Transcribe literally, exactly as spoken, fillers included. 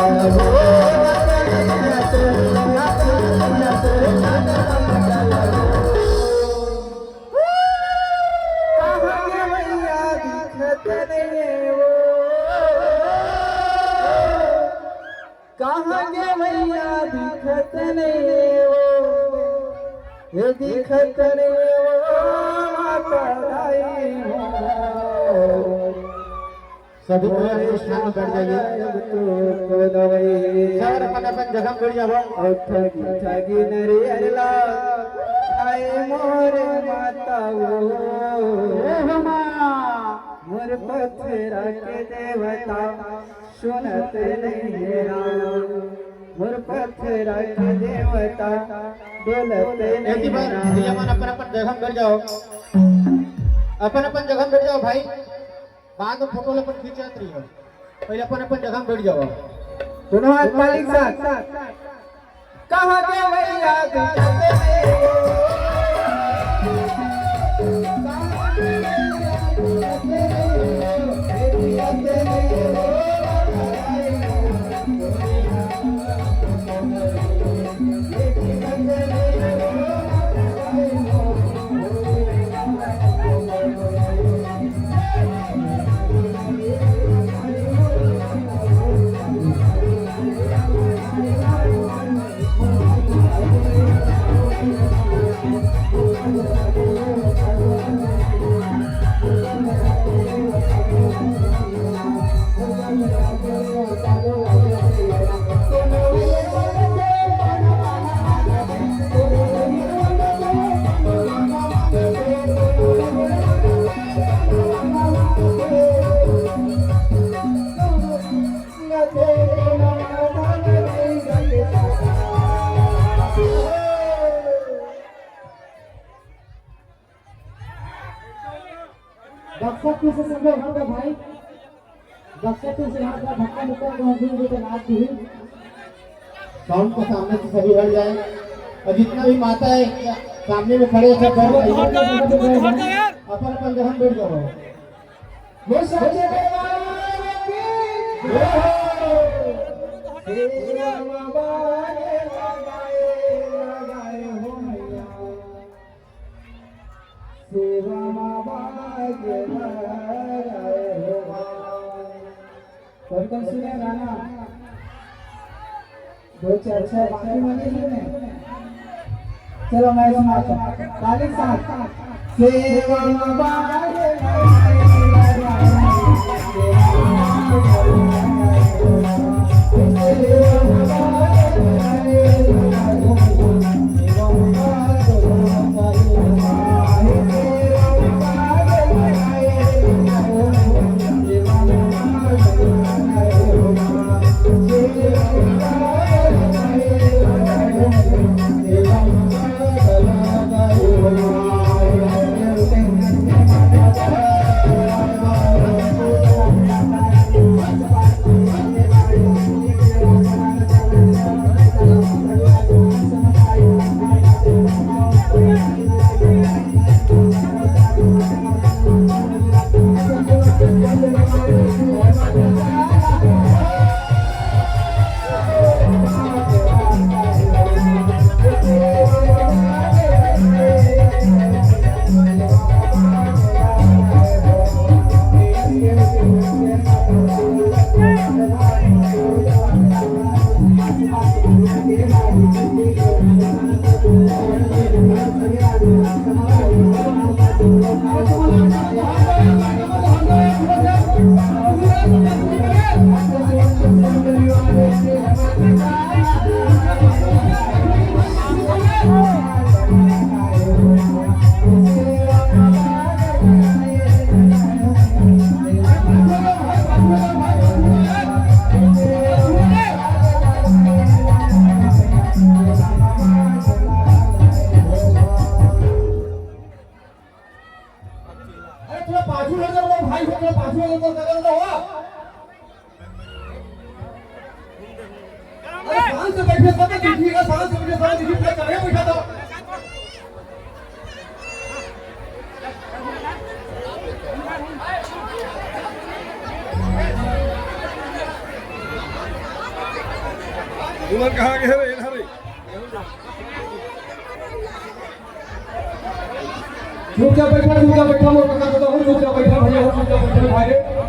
कहाँ गे भैया दिखत नइये वो? कहाँ गे भैया दिखत नइये वो? ये दिखत नइये वो माता दाई हो। सभी प्रयास स्थान पर जाइए। सर अपन अपन जगह पर जाओ। और ठगी ठगी नरियर ला, आए मोर माता वो। ए हो माँ। मोर पथरा के देवता सुनत नहीं हे राम, मोर पथरा के देवता डोलत नहीं हे राम। भैया मन अपन अपन जगह पर जाओ, अपन अपन जगह पर जाओ भाई। बाद में फोटो ला अपन खींचत रहियो। पहले अपन अपन जगह में बैठ जाओ। दोनों हाथ मालिक साथ। कहाँ गे भैया दिखत नइये वो? बक्सा पीछे से संगे उठा भाई, बक्सा पीछे यहाँ का धक्का मुक्का को हम दूर तो नाच दी। साउंड के सामने से सभी हट जाए और जितना भी माता है सामने में खड़े हैं, सब बैठ जाइए। अपन अपन जगह बैठ जाओ। बोल सच्चे दरबार की जय हो। सेवा मा बाजे लगाए, लगाए हो मैया। सेवा मा बाजे लगाए हो माँ। कौन कौन सुने गाना? दो चार छह बाकी मजे सुने। चलो मैं सुनाता हूँ। ताली के साथ। सेवा मा बाजे लगाए। अरे थोड़ा पाछू हो जाओ भाई, थोड़ा पाछू हो जाओ, कर दो। अरे शांत से बैठे, सब देखिएगा, शांत से बैठे, सब देखिए, पूरा चढ़े बैठा था। तुमन कहाँ गे हवे? एला रे। चुपचाप बैठा, चुपचाप बैठा, मोर कका तो हूँ, चुपचाप बैठा भैया हो, चुपचाप बैठा भाई रे।